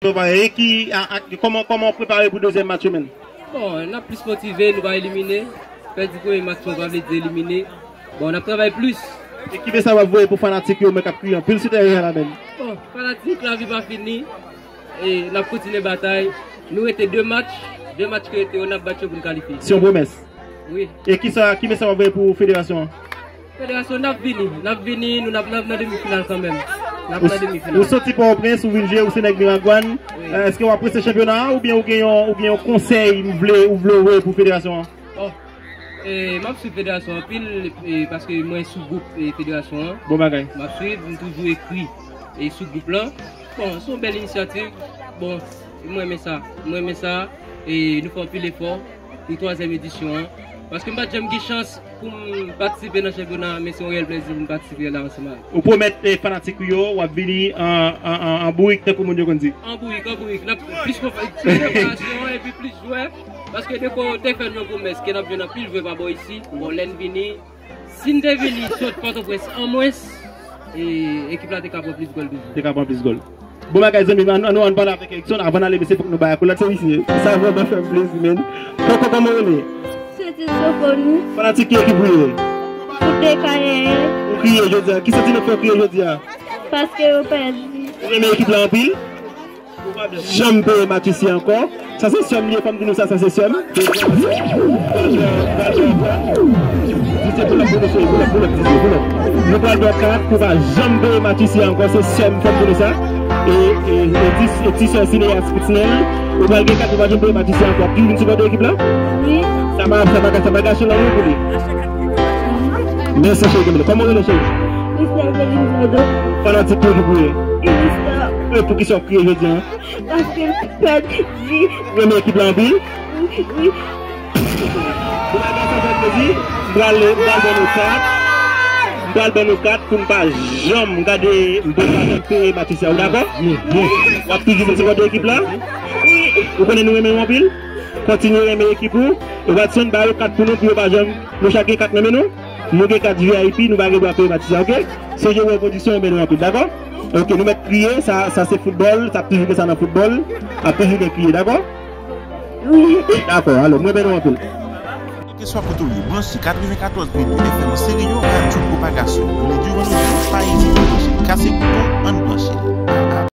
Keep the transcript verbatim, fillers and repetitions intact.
E ki, a, a, kòman, kòman w prepare pou dezyèm match yo menm? Bon, n ap plis motive, nou pa elimine. Pèdi premye match, sa pa vle di elimine. Bon, n ap travay plis. E ki mesaj w ap voye pou fanatik yo, men k ap kriye anpil sou teren an la menm? Bon, fanatik, lavi pa fini. E n ap kontinye batay. Nou rete de match. De match ki rete yo, n ap bat yo pou n kalifye. Se yon pwomès. Wi. E ki sa, ki mesaj w ap voye pou federasyon an? Federasyon, n ap vini. N ap vini, nou n ap, n ap nan demi final kanmenm. N ap nan demi final. Ou soti Pòtoprens, ou vin jwe, ou se nèg Miragwàn. Wi. Eh, èske w apresye chanpyona a, oubyen ou gen yon, ou gen yon konsèy ou vle, ou vle voye pou federasyon an? Bon, eh, m ap swiv federasyon anpil, eh, paske mwen sou gwoup, eh, federasyon an. Bon bagay. M ap swiv, m toujou ekri, eh, sou gwoup lan. Bon, se yon bèl inisyativ. Bon, mwen renmen sa. Mwen renmen sa. E nou fè anpil efò pou twazyèm edisyon an. Paske m pa t janm gen chans pou m patisipe nan chanpyona, men se yon reyèl plèzi pou m patisipe la ansanm avè w. Ou pwomèt, eh, fanatik ou yo, w ap vini an, an, an, an bourik, tankou moun yo konn di. An bourik, an bourik. N ap plis prepa-, plis preparasyon epi plis jwè. Paske de ko te fè n yon pwomès ke n ap jwenn anpil jwè pa bò isi. Bon, lè n vini, si n te vini sot Pòtoprens an mwens, e, ekip la te ka pran plis gòl toujou. Te ka pran plis gòl. Bon bagay, zanmi m, ann, ann, ann pale avèk Erickson. Avan n ale, mesye, fòk nou bay akolad. Se misye. Sa vrèman fè m plezi, menn. Kòkò, kòman w rele? Cécile Sophonie. Fanatik ki ekip ou ye? Foot de Cayenne. Ou kriye jodi a. Ki santiman k fè w kriye jodi a? Paske yo pèdi. Ou renmen ekip la anpil? Ou p ap janm peye match isi ankò. Sa se sè m li ye, fò m di nou sa, sa se sè m. Di se pull up, pull up, pull up, pull up, pull up. Nou pral ba w kat pou w pa janm peye match isi ankò, se sè m, fò m di nou sa. E, e, e ti, e ti sè Cineas Pitznel, ou pral gen kat pou w pa janm peye match isi ankò. Ki vin sipòte ekip la? Wi. Sa pa, sa pa, sa pa gache lanmou pou li. Mèsi, cheri, kòman w rele, cheri? Christelle Felix Bodo. Fanatik ki ekip ou ye? Unistars. E poukisa w ap kriye jodi a? Paske m pèdi. Ou renmen ekip la anpil? Wi. Pou bagay sa fè m plezi, m pral, m pral ban nou kat. M pral ban nou kat pou n pa janm gade, m pa janm peye match sa. Ou dakò? Wi, wi. W ap toujou sipòte ekip la? Wi. Ou konnen nou renmen w anpil? Kontinye renmen ekip ou. E Watson, ba yo kat pou nou, pou yo pa janm, nou chak gen kat nan men nou. Nou gen kat V I P, nou pa gen dwa peye match sa, oke? Se Jewè Pwodiksyon, renmen nou anpil, dakò? Oke, nou mèt kriye, sa, sa se foutbòl, sa ap toujou gen sa nan foutbòl, ap toujou gen kriye, dakò? Wi. Dakò, alò, mwen renmen nou anpil. Kèlkeswa kote w ye, branche katrevenkatòz pwen de F M Stereo, radyo pwopagasyon. Lendi, vandredi, pa ezite branche. Kase kouton, ann branche.